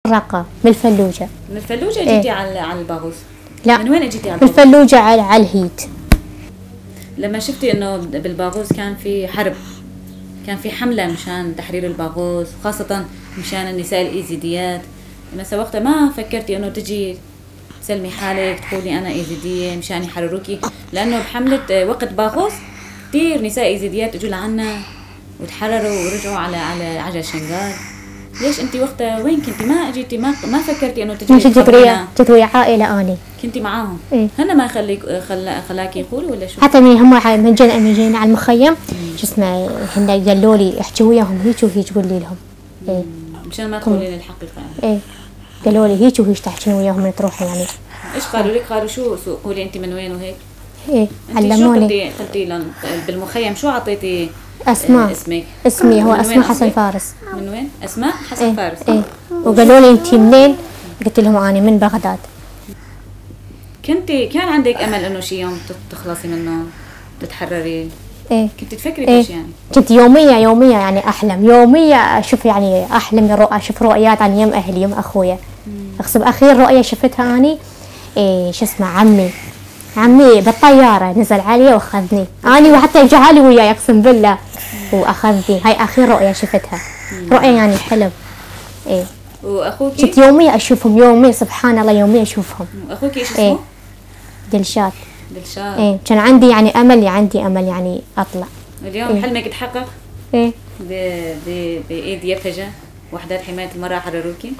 رقة من الفلوجة. من الفلوجة جيتي على الباغوس؟ لا، من وين اجيتي على الباغوس؟ الفلوجة على الهيت. لما شفتي انه بالباغوس كان في حرب، كان في حملة مشان تحرير الباغوس، خاصة مشان النساء الإيزيديات، مثلا وقتها ما فكرتي انه تجي تسلمي حالك تقولي انا ايزيدية مشان يحرروكي؟ لانه بحملة وقت باغوس كثير نساء ايزيديات اجوا لعنا وتحرروا ورجعوا على عجل شنغال. ليش انت وقتها وين كنتي؟ ما اجيتي ما فكرتي انه تجي جيت ويا عائلة اني كنتي معاهم؟ إيه؟ هن ما خلاكي يقولوا ولا شو؟ حتى من جينا على المخيم شو اسمه، هن قالوا لي احكي وياهم هيك وهيك قولي لهم. ايه مشان ما تقولين الحقيقة. ايه قالوا لي هيك وهيك تحكين وياهم تروحي يعني. ايش قالوا لك؟ قالوا شو قولي انت من وين وهيك؟ ايه علموني. شو قلتي لهم بالمخيم؟ شو عطيتي اسماء؟ اسمي هو اسماء حسن فارس. من وين؟ اسماء حسن فارس. ايه وقالوا لي انت منين؟ قلت لهم انا من بغداد. كان عندك امل انه شي يوم تخلصي منه تتحرري؟ ايه كنت تفكري بشي يعني؟ كنت يومية يعني احلم، يومية اشوف يعني احلم اشوف رؤيات عن يم اهلي يم اخويا. اقسم اخير رؤية شفتها اني إيه شو اسمه عمي بالطيارة نزل علي واخذني اني وحتى جعلي وياي اقسم بالله واخذني. هاي اخير رؤية شفتها، رؤية يعني حلم. ايه واخوكي؟ كنت يومية اشوفهم، يومية سبحان الله يومية اشوفهم. واخوكي ايش اسمه؟ إيه دلشاد. دلشاد. كان عندي يعني امل يعني اطلع. اليوم حلمك تحقق؟ ايه بايد يفجة وحدات حماية المرأة حرروكي؟